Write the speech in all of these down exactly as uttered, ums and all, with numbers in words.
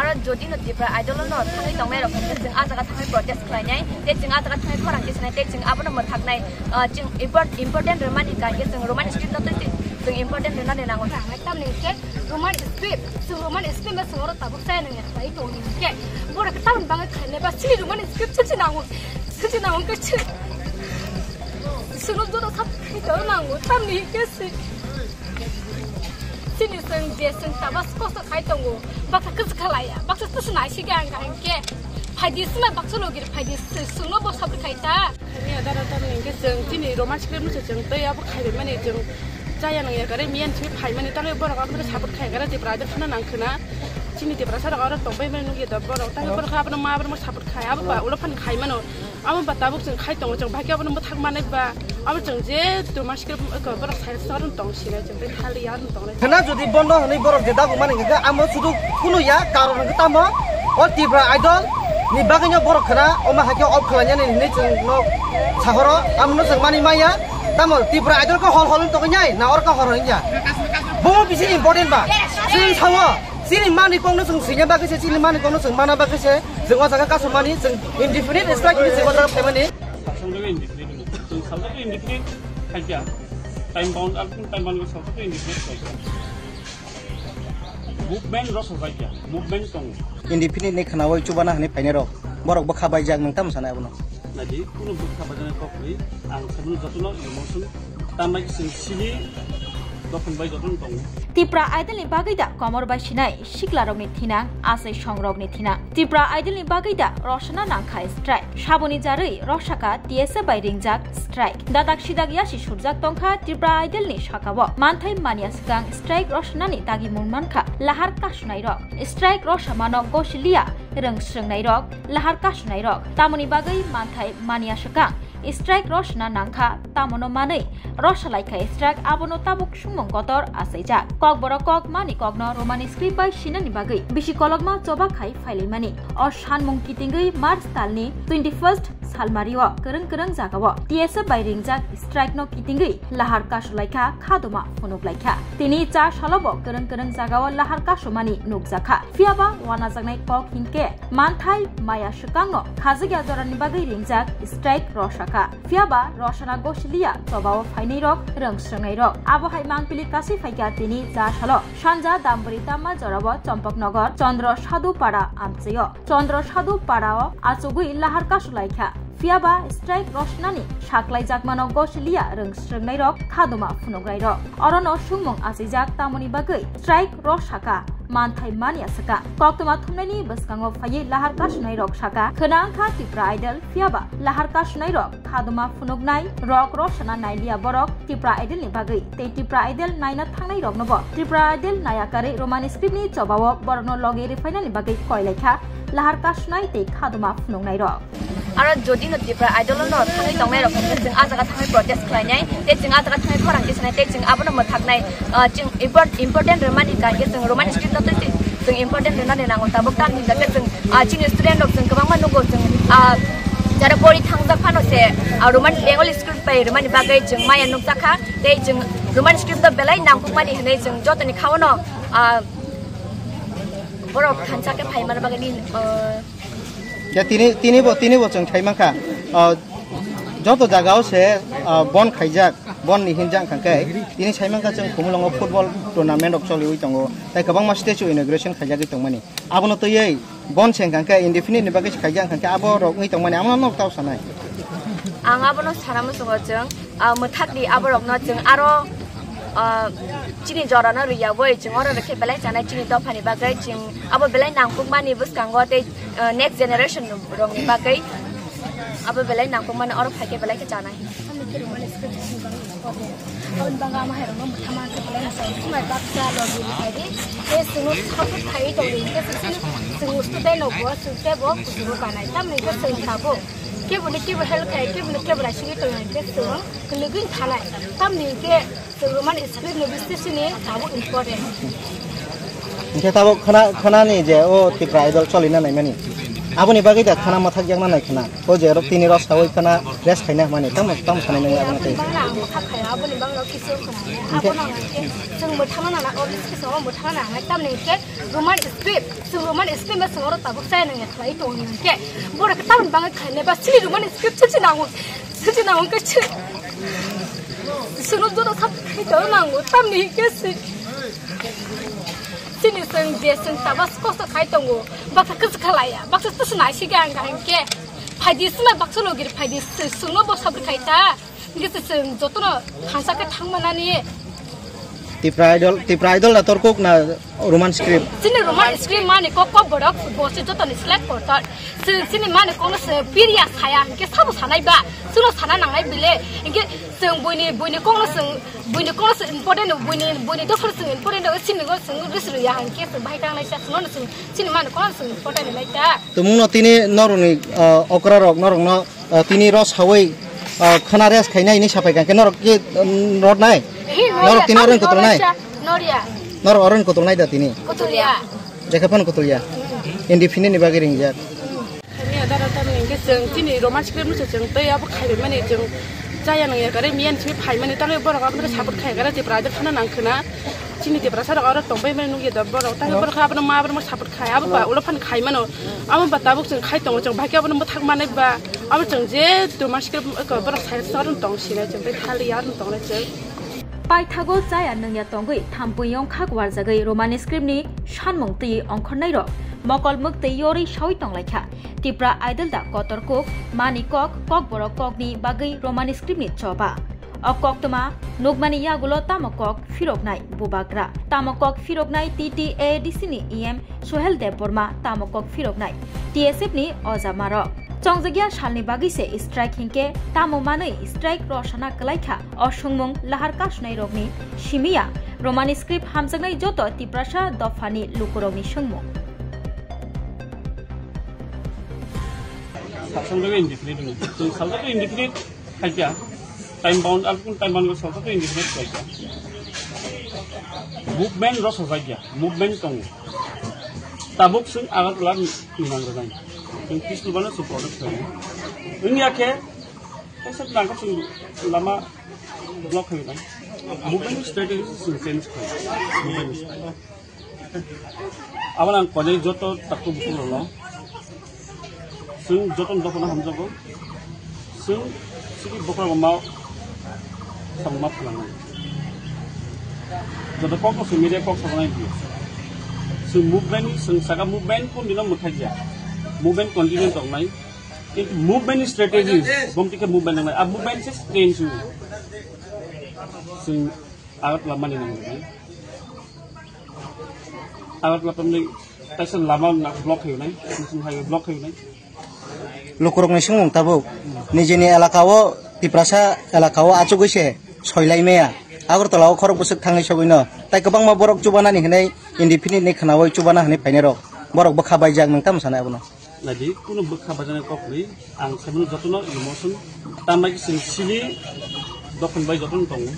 Aro jodi no Tipra Idol no thangwi tongnai rok hwnkhe chwng ah jaga thangwi protest khlainai, tei chwng ah jaga thangwi khorang khe sanai, tei chwng abono mwthaknai, ah, chwng import-, important rwmani hwnkha khe chwng Roman script no twi twi chwng important rwnani nango. Ang tamni hwnkhe Roman script, chwng Roman script no chwng oro tabuk chaya nangya khlai tongo hwnkhe, borok khe tamoni bagwi khlainai ba chini Roman script swngchinani nango, swngchinani nango hwnkhe chwng, chwngno joto sap khlai tongo nango, tamni hwnkhe se. Chini chwng je chwng tabas kosto khai tongo, baksa kwchwk khalaiya, baksa twswk naisik ang kaham khe. Phaidi sima baksa logi phaidi chwngno bo sabri khai ta. Khaini adara tamni hwnkhe chwng chini Roman script no se chwng tei abo khai bai mani chwng chaya nangya kare miyan simi phai mani tangwi borok abono support khai kare Tipra Idol phano nang khwna. Chini Tiprasa rok aro tongbai mani nukya da borok tangwi borok abono ma abono support khai abo ba ulo phano khai mano. Amo ba tabuk chwng khai tongo, chwng bahai khe abono mwthak manai ba. Amo chwng je twma script wngkha, borok sai sar wng tong sinai, chwng tei thali ya wng tongnai. Khwna jodi bondo hwnwi borok je dabu mani hwnkhe, amo sudu kunu ya, karon hwnkhe tamo o Tipra Idol ni bagwino borok khwna omo hai khe off khlainani hwnwi chwng no sahoro, amo no chwng mani maya. Tamo Tipra Idol khe hol hol wng tongwi nai, na oro khe hor hwn ya. Bo bisi important ba. Chwng sao. Chini mani kokno chwng swina bagwi se, chini mani kokno chwng mana bagwi se, chwng o jaga kasumani, chwng indefinite strike hinwi chwng o jaga phaimani. Salsa jaga indefinite hinwi. Chwng salsa jaga indefinite khaikha. Time bound, ar time bound salsa jaga indefinite khaikha. Movement rw salsa khaikha. Movement tongo. Indefinite ni khwnaui chubana hwnwi phainai rok. Borok bwkha baijak, nwng tamo sanai abono? Naidi, kuno bwkha baijak kok kwrwi. Ang saboni jotono emotion. Tambai chwng sini dophon bai jotono tongo. Tipra Idol ni bagwi da komor bai sinai sikla rokni thinang, asai song rokni thinang. Tipra Idol ni bagwi da rosana nangkha strike. Saboni jarwi rosaka T S F bai ringjak strike. Dadak sidak yasi surjak tongkha Tipra Idol ni sakao. Manthai mania swkang strike rosanani dagimung mankha lahar kasunai rok. Strike rosamano gosiliya rwng srwngnai rok, lahar kasunai rok. Tamoni bagwi manthai mania swkang strike rosna nangkha, tamono manwi rosa laikha strike, abono tabuk sungmung kotor achaijak. Kokborok kok mani kokno Roman script bai sinani bagwi bisi kolokma choba khai phailaimani. O sanmung kitingwi March talni twenty first salmario kwrwng kwrwng jagao T S F bai ringjak strike no kitingwi lahar kasulaikha, khadoma phunuklaikha. Tini cha salobo kwrwng kwrwng jagao lahar kasumani nukjakha. Phiyaba wanajaknai kok hinkhe manthai maya swkangno khajagya jorani bagwi ringjak strike rosakha. Phiyaba rosana gosiliya chobao phainai rok rwng srwngnai rok. Abo hai mangpili kasi phaikha tini cha salo sanja Dambori Tamma jorao Chompoknogor Chandra Sadhu Para amchaio. Chandra Sadhu Parao achugwi lahar kasulaikha. Phiyaba strike rosnani saklaijakmano gosiliya rwng srwngnai rok, khadoma phunuknai rok. Orono sungmung achijak tamoni bagwi strike rosaka manthai mania swkang. Koktwma thumnaini bwskango phaiwi lahar kasunai rok saka, khwna wngkha Tipra Idol, phiyaba lahar kasunai rok khadoma phunuknai rok rosana nailiya borok Tipra Idol ni bagwi tei Tipra Idol naina thangnai roknobo Tipra Idol naya karwi Roman script ni chobao borokno logi rwphainani bagwi koilaikha lahar kasunai tei khadoma phunuknai rok. Aro jodi no Tipra Idol no thangwi tongnai rok hwnkhe chwng ah jaga thangwi protest khlainai, tei chwng ah jaga thangwi khorang khe sanai, tei chwng abono mwthaknai, ah, chwng import-, important rwmani hwnkha khe chwng Roman script no twi twi chwng important rwnani nango. Tabuk tamni hwnkha khe chwng, ah, chini student rok chwng kwbangma nugo chwng, ah, jara pori thangjak phano se, ah, Roman Bengali script bai rwmani bagwi chwng maya nukjakha, tei chwng Roman script no belai nangkukmani hwnwi chwng jotoni khaono, ah, borok thansa khe phaimani bagwi, ah, Ya, tini, tini bo, tini bo chwng thai mankha. Ah, joto jagao se, ah, bon khaijak, bon ni hinjak kha khe, tini sai mankha chwng Khumulwngo football tournament rok choliwi tongo. Tai kwbangma statue inauguration khaijagwi tongmani. Abono twiwi bon se wngkha khe indefinite ni bagwi se khaijak wngkha khe abo rok wngwi tongmani. Amo no nok tao sanai. Ang abono sana muchungo chwng, ah, mwthakdi aborokno chwng aro, ah, chini jorano rwyawi chwng oro rwkhe belai chanai chini dophani bagwi chwng abo belai nangkukmani bwskango tei, ah, next generation rokni bagwi abo belai nangkukmani oro phaikhe belai khe chanai. Aboni bagwi ama hai rokno mwtha mankhe belai mwchang. Swmai baksa logi rwkhaidi. Tei chwngno support khaiwi tongdi. Hinkhe chwng student rokbo chwng teibo kuchugo kanai. Tamoni hinkhe chwng tabuk keboni kebo help khai, keboni kebo raisingwi tongnai hinkhe chwng kwlwgwi thanai. Tamni hinkhe chwng Roman script ni bising sini tabuk important. Hinkhe tabuk khwna, khwnani je o Tipra Idol cholina naimani. Aboni bagwi da khana mathak yakna nai khna. O je rok tini rok sawi khna rest khaina mani. Tamo, tamo sanai nang aboni tei. Bangla ang bwkha khayo, aboni bangla kisu khna. Hingke? Abono hingke chwng bwthama nana, o list kisu o bwthama nana. Tamni hingke Roman script. Chwng Roman script ma chwng oro tabuk chaya nang ya khlai tong hingke. Borok tamni bagwi khainai ba chini Roman script chini nango. Chini nango ke chini. Chwngno joto sab khai tong nango. Tamni hingke si. Chini chwng je chwng tabas kosto khai tongo. Baksa kwchwk khalai ya. Baksa twi se nai si gang gang hingke. Phaidi sima baksa logir phaidi chwngno bo sabri khai ta. Hingke se chwng jotono thansa khe thang manani. Tipra Idol, Tipra Idol na torkuk na Roman script? Chini Roman script mani kok kok borok bo se jotoni select kortor. Chwng chini mani kokno se piriya saya hingke sabo sanai ba. Chwngno sana nangnai bile. Hingke chwng buini, buini kokno chwng, buini kokno chwng important, buini, buini dosor chwng important, chini go chwng risru ya hingke chwng bahai tangnai sa chwngno chwng chini mani kokno chwng important nai ta. Tumungno tini norokni, ah, okra rok norokno, ah, tini rw sawi, ah, khana rest khainai hinwi sapai kha, hwnkhe norok khe, um, rotnai? Hi, norok tini norya, oroni kotolnai? Norya, norya. Norok oroni kotolnai da tini? Kotolya. Jekhe phano kotolya? Independent ni bagwi ringjak. Khaimya dara tamni hwnkhe chwng chini Roman script no se chwng tei abo khaibai mani chwng chaya nang ya kare miyan simi phai mani tamo borok abono support khai kare Tipra Idol phano nang khna. Chini Tiprasa rok oro tongbai mani nukya da borok. Tamo borok abono ma borok support khai. Abo ba ulo phan khai mano. Abo ba tabuk chwng khai tongo chwng bahai khe abono mwthak manai ba. Abo chwng je Roman script borok sai sa oro tong sinai chwng bai thali ya oro tong nai chwng. Paithago chaya nungya tongwi thampui yong khak warjagwi Roman script ni sanmung twi ongkhornai rok mokol mwktwi yorwi sawi tonglaikha. Tipra Idol da kotor kuk mani kok, kokborok kokni bagwi Roman script ni choba. O koktwma nukmani yagulo tamo kok phiroknai bubagra, tamo kok phiroknai T T A D C ni E M Sohel Debbarma, tamo kok phiroknai T S F ni oja marok. Chongjagya salni bagwi se strike hinkhe tamo manwi strike rosana kwlaikha, o swngmung lahar kasunai rokni simiya Roman script hamjaknai joto Tiprasa dophani lukurokni swngmung. Salsa indefinite, salsa indefinite. Khaikya, time bound, alpun time bound salsa to indefinite khaikya. Movement ro sajakya, movement tongo. Tabuk sing Agartala ni nang rwnai. Sing peaceful bana sing product khayo. Wngya khe, kaisa nangkha sing lama block khayo nai. Movement strategy sing change khayo. Movement strategy. Aboni ang kojai joto takto bukhuk rokno. Chwng joto ni dophano hamjago. Chwng chini bokhorok ma samung ma phalangnai. Joto kok no chwng media kok sajaknai di. Chwng movement ni chwng saka movement kun dino mwthakya. Movement continue tongnai. Kintu movement ni strategies, bom tikhe movement nangnai. A movement se change. Chwng Agartala mani nangnai. Agartala tamni kaisa lama na block khayo nai, national highway block khayo nai. Lukurokni swngmung tabuk nijini elaka o, Tiprasa elaka o achugwi se soilai maya. Agartala o khorok bwswk thangwi sogwino. Tai kwbangma borok chubanani hinwi independent ni khnaui chubana hinwi phainai rok. Borok bwkha baijak, nwng tamo sanai abono? Naidi, kunu bwkha bajaknai kok kwrwi. Ang saimano jotono emotion. Tambai khe chwng chini dophani bai jotono tongo.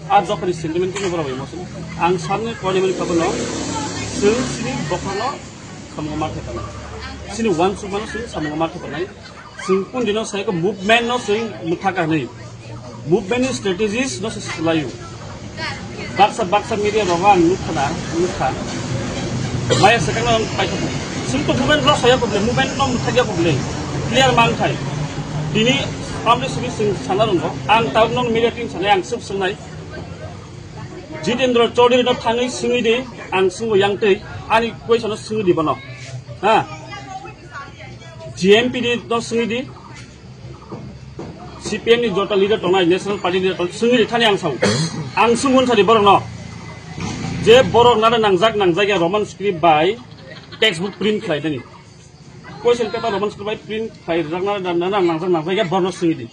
A dophani sentiment khe borok emotion. Ang samni korimani kobono chwng chini bokhorno samungo ma thepanai. Chini uansukmano chwng samungo ma thepanai. Chwng kun dino sai khe movement no chwng mwthaka hinwi. Movement ni strategies no se swlaio. Baksa baksa media rogo ang nukha na, nukha. Maya second ang paithago. Chwng to movement rw saya problem, movement no mwthakya problem. Clear man khai. Tini amri simi chwng sana rwngo. Ang tabuk no media team sanai ang sub swngnai. Jitendra Chaudhary no thangwi swngwi di, ang swngwi yang twi, ani question no swngwi di bono. Ha? G M P D no swngwi di. C P M ni jota leader tongnai, National Party leader tongnai, swngwi thani ang sao. Ang swngwi thani borok no. Je borok nana nangjak, nangjak ya Roman script bai textbook print khlai dani. Question paper Roman script bai print khlai rijak nana, nana nangjak, nangjak ya borok no swngwi di.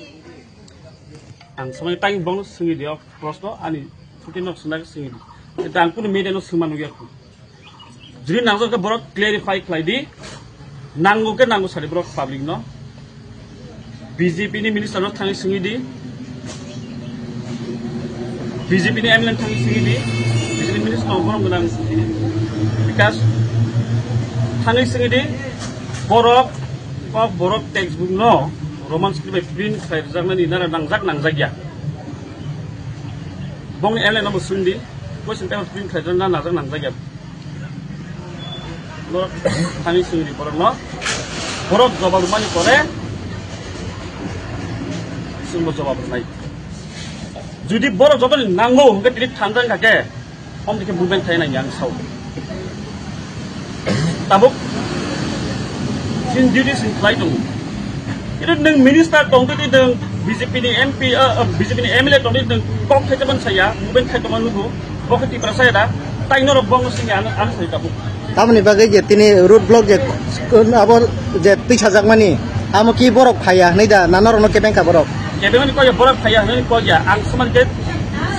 Ang samani tang borok no swngwi di, o proshno ani phuti no swngna swngwi di. Kintu ang kunu media no swngma nugya kho. Jodi nangjak khe borok clarify khlai di. Nango khe nango sadi borok public no. B J P ni minister no thangwi swngwi di. B J P ni M L A no thangwi swngwi di. B J P ni minister no borok no thangwi swngwi di. Because thangwi swngwi di. Borok kok borok textbook no Roman script bai print khlai rwjaknani nara nangjak nangjak ya. Bongni M L A no bo swngdi, question paper print khlai rwjakna nangjak nangjak ya. Borok thani swngdi borok no. Borok jobab rwmani pore swngbo jobab rwnai. Judi borok jotoni nango hwnkhe tini thanjak kha khe, Om dikhe movement khaina yang sao. Tabuk sin duty sin khlai tongo. Itu nung minister tongtwi di nung B J P ni M P, uh, uh, B J P ni M L A tongtwi di nung kok khaite man saya, movement khai tongma nugo. Bo khe Tiprasa ya da, tai norok bong sing ya, ano, ano sai tabuk. Tamoni bagwi je tini road block je, abo je twi sajakmani, amo ki borok phaiya hwnwi da, na norokno kebeng kha borok? Kebengmani kok ya borok phaiya hwnwi kok ya, ang sumar khe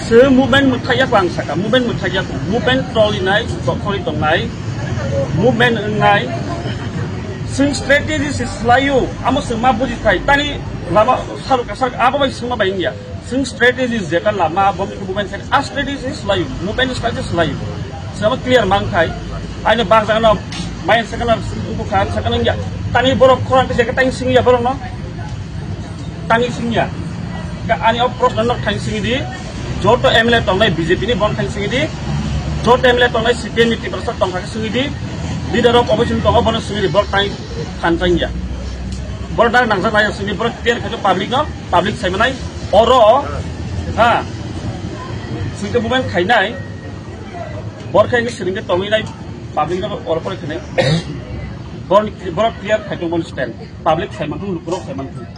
se movement mwthai ya ko ang saka, movement mwthai ya ko, movement toli nai, tokoli tong nai, movement wngnai, swng strategy se swlaio, amo swng ma buji thai, tani lama saru kasar abo bai swngma bai wngya. Swng strategy jeta lama, bomni movement khe a strategy swlaio, movement strategy swlaio. Sama clear mang khai. Aino bak jaga no main sakana buku khan sakana ya. Tani borok khorang kisa tang singya borok no. Tang singya. Ka ani o proshno no tang singi di. Joto M L A tongnai B J P ni bon tang singi di. Joto M L A tongnai C P M ni Tiprasa tong kha singi di. Leader of opposition tongo bono singi di borok tang khan tang ya. Borok dar nang sa nai singi borok clear kha public no. Public sai manai oro, ha, swngte movement khainai, bor khe swrwngke tongwi nai, public no oro pore khainai, bor, bor clear khai tong stand, public sai manthung, lukurok sai manthung,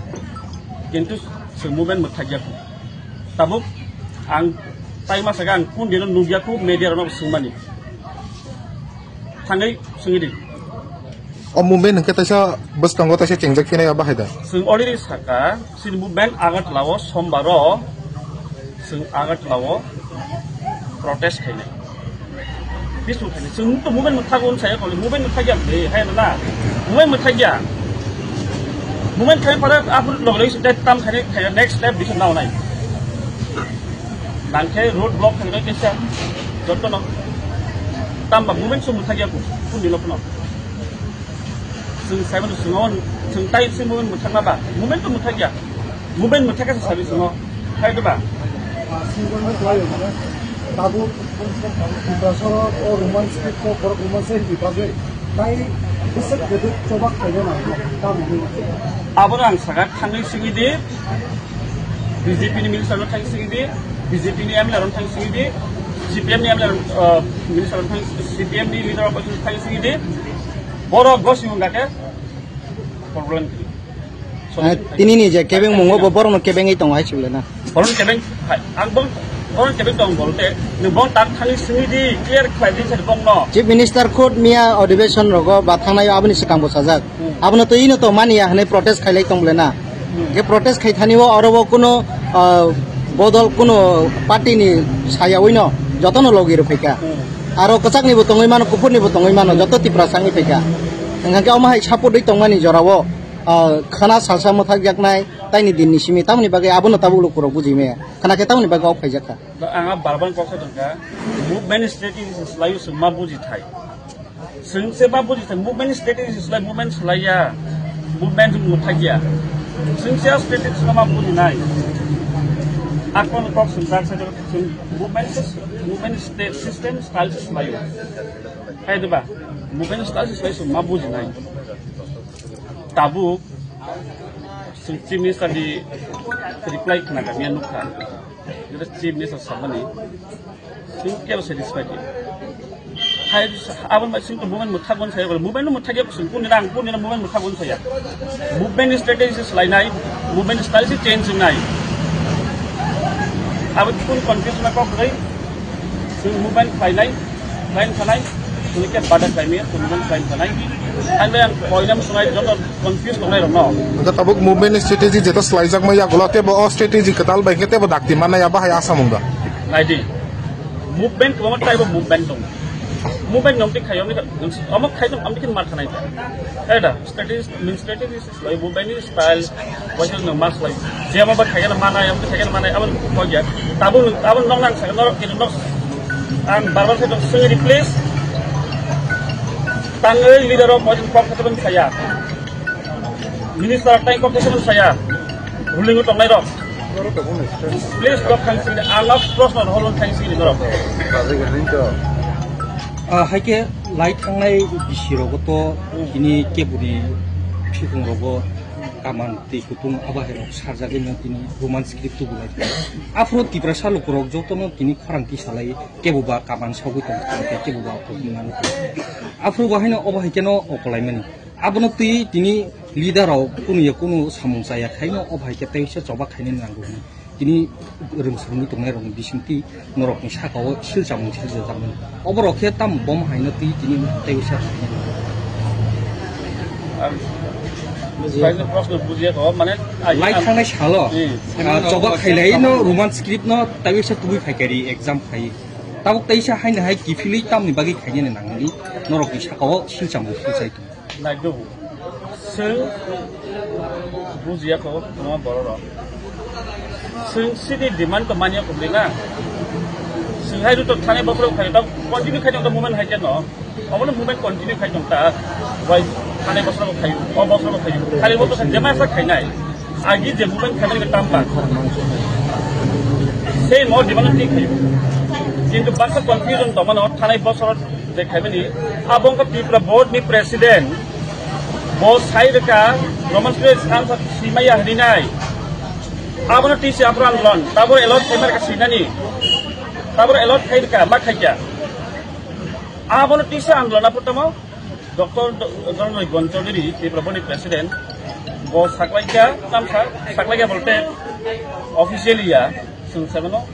kintu swng movement mwthai ya khu, tabuk ang tai masa ang kun dino nugya khu media rok swngmani. Thangwi swngwi di. O movement hwnkhe taisa bwskango taisa chengjak phinai abo hai da? Swng already saka, sini movement Agartala o Sombar o swng Agartala o protest khainai. Peaceful khainai. Swng to movement mwthagwi saya koli, movement mwthagya de, hai na? Movement mwthagya. Movement khai para aphuru log log step tam khainai, khainai next step bisa naw nai. Nangkhe road block khainai kisa, jotto no. Tamba movement swng mwthagya ku, kun dilo kuno. Chwng saimano chwng o, chwng tai se movement mwthakma ba? Movement to mwthakya. Movement mwthakya se sabi chwng o. Hai to ba? Tabuk Tiprasoro o Roman script o borok Roman script ni bagwi tai bwswk kwdwk chobak khaina nango. Abono ang saka thangwi singwi di. B J P ni minister no thang singwi di, B J P ni M L A rok thang singwi di, C P M ni M L A rok, uh, minister rok thang, C P M ni leader rok thang singwi di, borok gosing wng khe problem kwrwi. Ah, tini ni je kebeng mungo bo borok no kebeng wi tongo hai chwla na. Borok kebeng hai, ang bong, borok kebeng tong bolte, ni bong tak thang singwi di, clear khlai di sar bong no. Chief Minister khud miya adhibeshon rogo ba thangnai aboni swkang bo sajak. Hmm. Abono to ino to mani ya hwnwi protest khailai tong bole na. Hmm. Ke protest khai thani o oro bo kuno, ah, bodol kuno party ni saya wi no joto no logi rw phaika. Hmm. Aro kwchak ni bo tongwi mano, kuphur ni bo tongwi mano, joto Tiprasa wngwi phaika. Hwnkha khe omo hai support wi tongmani jora o, ah, khana salsa mwthak yaknai taini din ni simi tamoni bagwi abono tabuk lukurok buji maya. Khana khe tamoni bagwi ok phaijak kha. Ang a barban kok sa tongkha. Movement strategy se slai o se ma buji thai. Swngse ma buji thai, movement strategy se slai, movement slai ya, movement mwthak ya. Swngse a strategy se ma buji nai. Akon kok swng tak sa swng movement se, movement state system style se slai o. Hai diba? Movement style se slai se ma buji nai. Tabuk swng Chief Minister ni reply khna kamiya nukha. Jeta Chief Minister sabani, swng kebo satisfied ya. Hai, aboni bai swng to movement mwthak wan saya, movement no mwthak ya swng, kuni rang, kuni rang movement mwthak wan saya. Movement strategy se slai nai, movement style se change nai. Abo kun confusion na kok rai, swng movement khlai nai, khlai khanai, swng ke bada khlai maya, swng movement khlai khanai. Hai bai ang koinam sunai joto confuse tongnai rokno. Hwnkhe tabuk movement ni strategy jeta swlaijakma yagulo teibo o strategy kwtal bai khe teibo dakti mannai abo hai asa mung da. Naidi. Movement kwbangma type of movement tongo. Movement nong tik khayo, omo khai omo tik mar khanai. Eta strategy, min strategy se slai movement ni style, waisa nong mas lai. Je amo ba khaigana manai, amo khaigana manai, abo kok ya. Tabuk tabuk nong nang sa norok kini nok ang barbar se dok swngwi replace. Ang ei leader rok moijan kok khatung saya. Minister tai kok khatung saya. Ruling tongnai rok. Please kok thang sini ang prosno hol thang sini norok. Ah, haike lai thangnai bisi rogo to ini kebuni thikung rogo kaman tei kutung abo hai rok sarjagwi no tini Roman script tubulai. Aphuru Tiprasa lukurok jotono tini khorang tisalai. Kebo ba kaman sogwi tong khe kebo ba kok mano. Aphuru bo haino obo hai keno okolaimani. Abono twi tini leader rok kunu ya kunu samung chaya khaino obo hai khe tei se choba khainani nango. Tini rwngsongwi tongnai rokni bisingtwi norokni sakao silchamung siljajakmani. Oborok khe tamo bom haino twi tini tei se khainani. Ang bujiya. Kaisa proshno bujiya kho, mane, ah, lai ang thangnai salo, hmm, ah, choba khailai no Roman script no taiwi se tubui phaikari exam khai. Tabuk teisa haino hai kiphilwi tamni bagwi khainani nangmani norokni sakao silchamung silchai tongo. Naikhe bo. Chwng bujiya kho, tongma bororok. Chwng sidi demand to manya kho na. Chwng hai ruto thani bokhorok khai, tabuk continue khai tong movement hai khe no. Obono movement continue khai tong ta. Bai thani bokhorok khai, o bokhorok khai. Khali bo to jema sa khainai. Agi je movement khaimani tamba. Sei mo demand ni khayo. Kintu baksa confusion tongmano thanai bosor je khaimani. Abo wngkha Tripura board ni president. Bo sai rwkha Roman script sangsa simaya hwnwi nai. Abono tisi apro andolon. Tabor elot khaimar ka sinani. Tabor elot khai rwkha ma khaikya. Abono tisi andolon apro tamo. Doctor Dhananjay Gon Chaudhary, Tripura Board ni President, bo saklaikha, tamsa, saklaikha bolte officially ya, chwng sabano,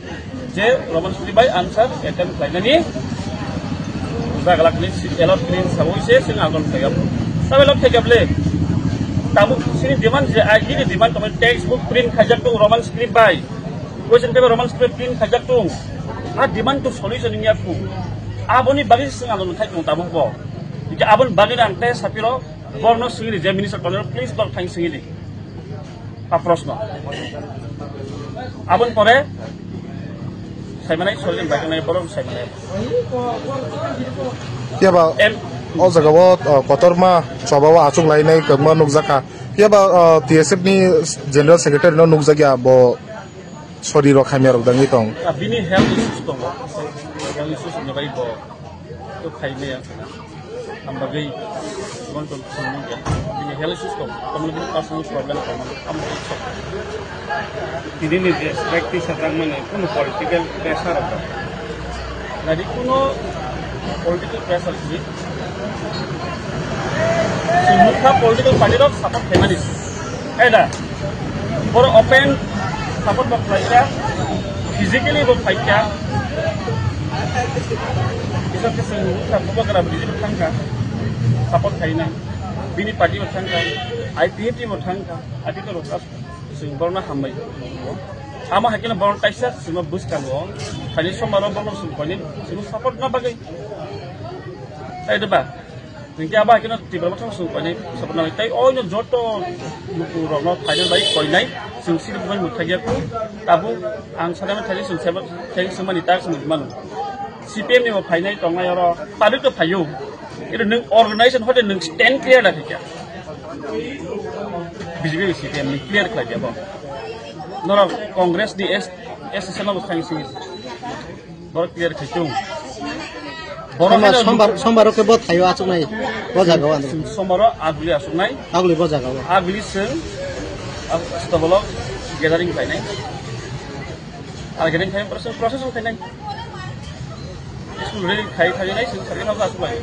je Roman script bai answer attempt khlainani jagalak ni allot kini sabo ise chwng agon khlaiyap. Sabai lok khlaiyap le, tabuk sini demand je, agini demand tongmani textbook print khaijak tong Roman script bai, question paper Roman script print khaijak tong, a demand to solution wngya khu, aboni bagwi chwng agon khai tong tabuk bo. Hingke aboni bagwi ang tei sapiro, borno swngwi di, je minister tongo, please borok thang swngwi di. A proshno. Aboni pore, saimanai, sorry, bai tongnai, borok saimanai. Phiya ba, em, o jaga o, o, kotorma, choba o achuk lainai, kwbangma nukjakha. Phiya ba, o, T S F ni General Secretary no nukjakya, bo sorry rok hamya rok dangwi tong. Bini health issues tongo. Health issues ni bai bo. To khai maya. Ang bagwi mon to sung nung ya. Bini health issues ko, komo bini personal problem ko, amo sok. Tini ni je practice atang mane kono political pressure ko. Nadi kono political pressure ni. Sumukha political party rok support khaimani. Eda, boro open support bo khlaikha, physically bo phaikha. Bisa ke sengkha, bubagra bini bo thangkha, support khaina. Bini party bo thangkha, I P F T bo thangkha, ati to rokha, seng borna hambai. Ama hakina borna kaisa, sima buskango, khani somaro borna sung khani, sima support na bagwi. Ai deba. Hingke abo hai kheno Tipra Motha sung koinai sabuk nangwi. Tei oino joto lukurokno phaina bai koinai, chwng sini bubaini mwthai ya kho. Tabuk ang sana thani chwng seba, thani chwng mani tak chwng mano. C P M ni bo phainai tongnai oro, public to phaio. Iro nwng organization hote nwng stand clear da thikya. B J P C P M ni clear khlai ya bo. Norok Congress ni S, S S no bo thang sini. Borok clear khai chung. Borok sombar, haino sombar, sombar oke bo thaio achuknai. Bo jaga o andro. Sombar o aguli achuknai. Aguli bo jaga o. Aguli seng, ag-, stobolo gathering khainai. Ar gathering khai process, process khainai. School ready khai, khai nai, seng sarkar habo achuknai.